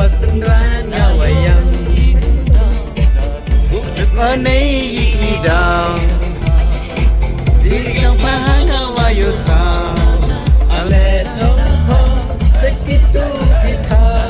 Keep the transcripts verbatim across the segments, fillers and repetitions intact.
Sendrang nga wayang. Anei i idang. Diri yang pahang nga wayuta. Ale tong ho, sekitu kita.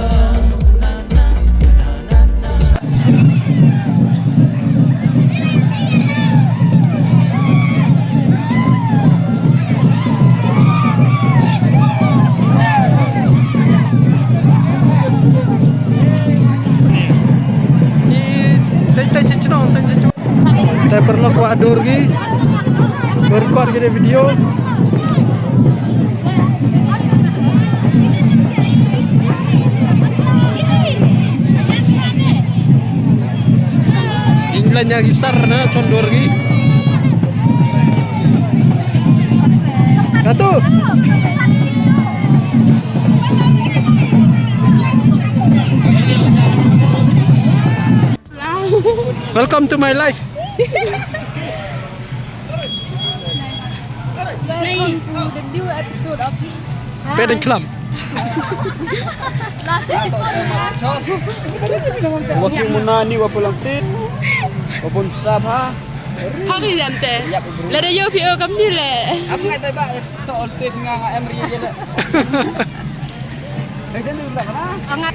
Te paralok wa dur ki, berkot ki de video. Inlanya gisar na chondur ki. Ratu. Welcome to my life. Welcome to the new episode of Peden Klam. Last episode. Waking muna ni wapulangtit. Wapun sabha. Hang i lam te. Lada yo phi o kam ni le. Am ngai bye bye to on tit nga nga em ri je le. Hei sen du tak na. Angat.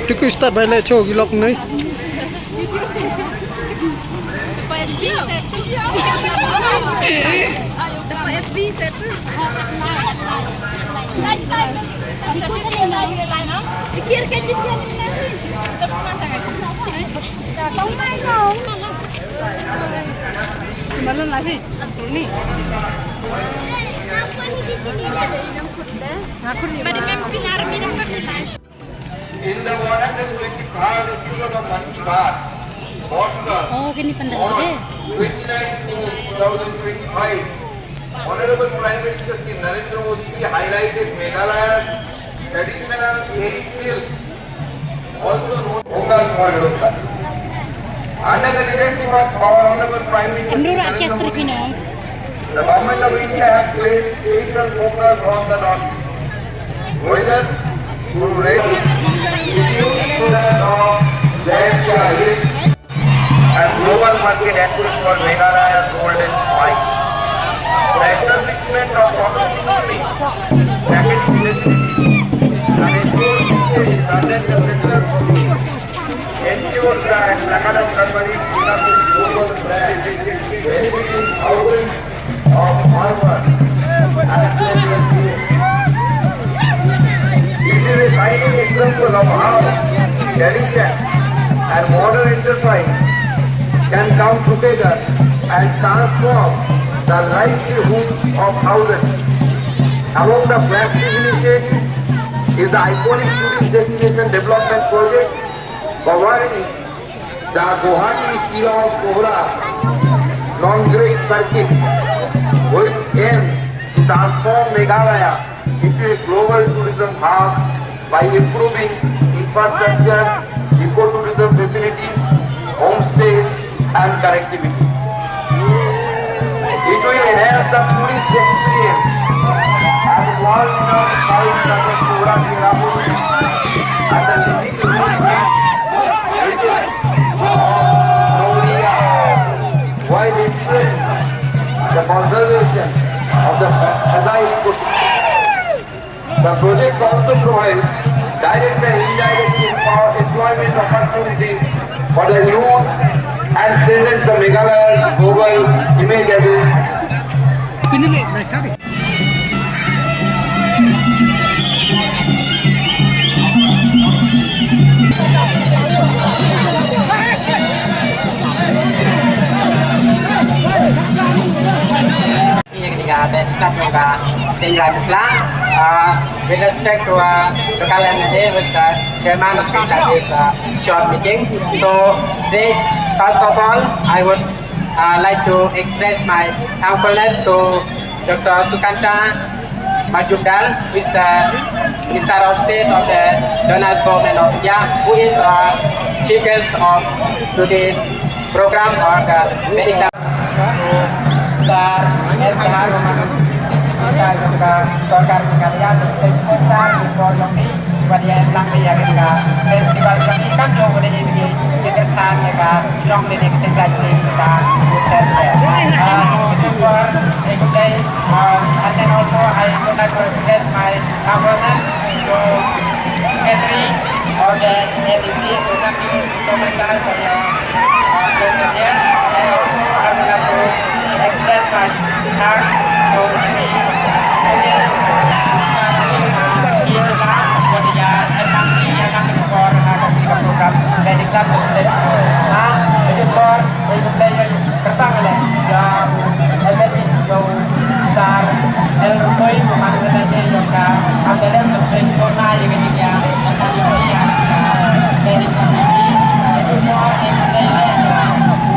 Tuku start bai le cho ki lok nei. In the one hundred twenty-third episode of Mann Ki Baat, podcast Oh, kini pandai on de. twenty-ninth June two thousand twenty-five, Honorable Prime Minister Shri Narendra Modi ji highlighted Meghalaya's traditional area field, also known as Bhokal Phol Rotla. Under the leadership of our Honorable Prime Minister Shri Narendra Modi ji, the Government of India has placed special focus on the north, whether through rail, and global market entry for Meghalaya's golden mine. The establishment of automatic packaging facility and ensures the internal ensures that Nagaland companies become a global brand, benefiting thousands of farmers and businesses. It is a shining example of how tradition and modern enterprise can come together and transform the livelihood of thousands. Among the flagship initiatives is the iconic tourist destination development project covering the Guwahati-Shillong-Kohla Nongkrem circuit, which aims to transform Meghalaya into a global tourism hub by improving infrastructure, ecotourism facilities, homestays, and connectivity. It will enhance the tourist experience as world-renowned sites such as Kohla Cherrapunji and the living root bridges of Noria, while ensuring the conservation of the fragile ecosystem. The project also provides direct and indirect empower-, employment opportunities for the youth and strengthens the Meghalaya's global image as a Ini yang ketiga, ada tetap juga sehingga mutlak, uh, with respect to, uh, local M L A, with the chairman of this, uh, this, uh, short meeting. So, they, first of all, I would, uh, like to express my thankfulness to Doctor Sukanta Majumdar, who is the Minister of State of the Donors Government of India, who is, uh, chief guest of today's Program wa ka medical. Sir, yes, sir, ka sorkar Meghalaya, sponsor, por yong ni, wa ya lang ya ka festival yong ni, kam yong wa ni ni, kita chan ya ka, yong ni ni, kita chan ya ka, hotel ya. Ah, itu por, eh, khublei, ah, and then also I would like to express my compliments to secretary of the A D C, to thank you so much, sir, for your, uh, presence here. And also, I would like to express my thanks to the, to the, uh, program. Very glad to meet you. Ah, itu por, itu por, ya, ya, kertang le, ya, M L A, ya, Sir L Rukoi, pemanu kata je, ya, ka, am dalam, ya, kona, ya, ya, ya, ya, ya, ya, ya, ya, ya, ya, ya, ya,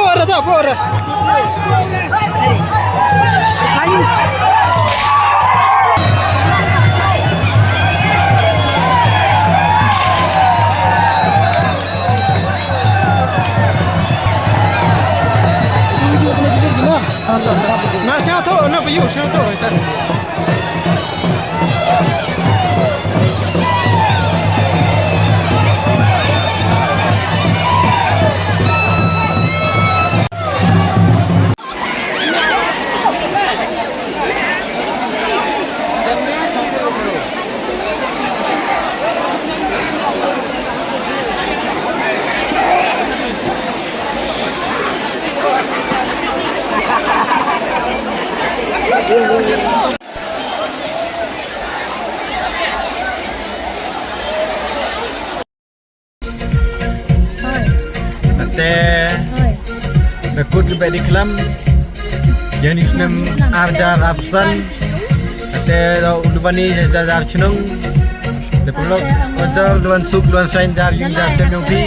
Ora da, ora. Na, sñiawthooh, na, pa yoo, sñiawthooh. Ate, da kut ki beh di klam. Yan i snem ar hajar arphaw san. Ate da u Lubani da, da, da chnong. Da pulok, ojol, duan suk, duan sain, da yung, da sem yung phi.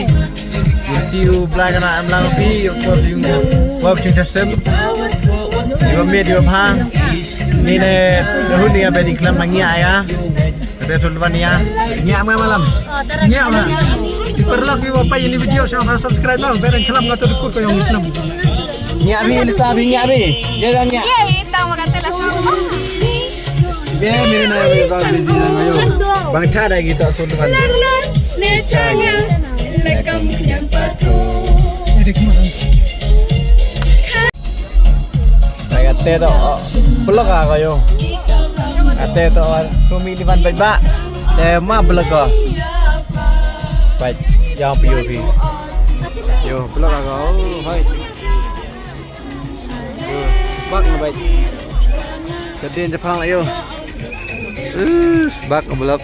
Yung ti u Blai kana em lang phi, yung pop yung, pop yung custom. Yung mit, yung ha. Ni ne, da hun ni ya beh di klam nang ya ya. Kate Sulvania. Ngiah ma malam. Ngiah ma. Paralok, wi wa pait ini video, sñiawbha subscribe ma, beren klam nga to dukut ko yong i snem. Ngiah bi, Lisa bi, ngiah bi. Ye da ngiah. Ye, hitang makan telas. Ye, mira na, mira bang busy na ngayon. Bang cha da kita Sulvania. Lar lar, ne changa, lekam nyam patu. Te kate to, oh, pulok a ko yo. Kate to, oh, sumi ni van bait ba. Te ma pulok ko. Bait, ya pi yo pi. Yo, pulok a ko, oh, hai. Yo, bak na bait. Chadien chapang la yo. Uh, bak na pulok.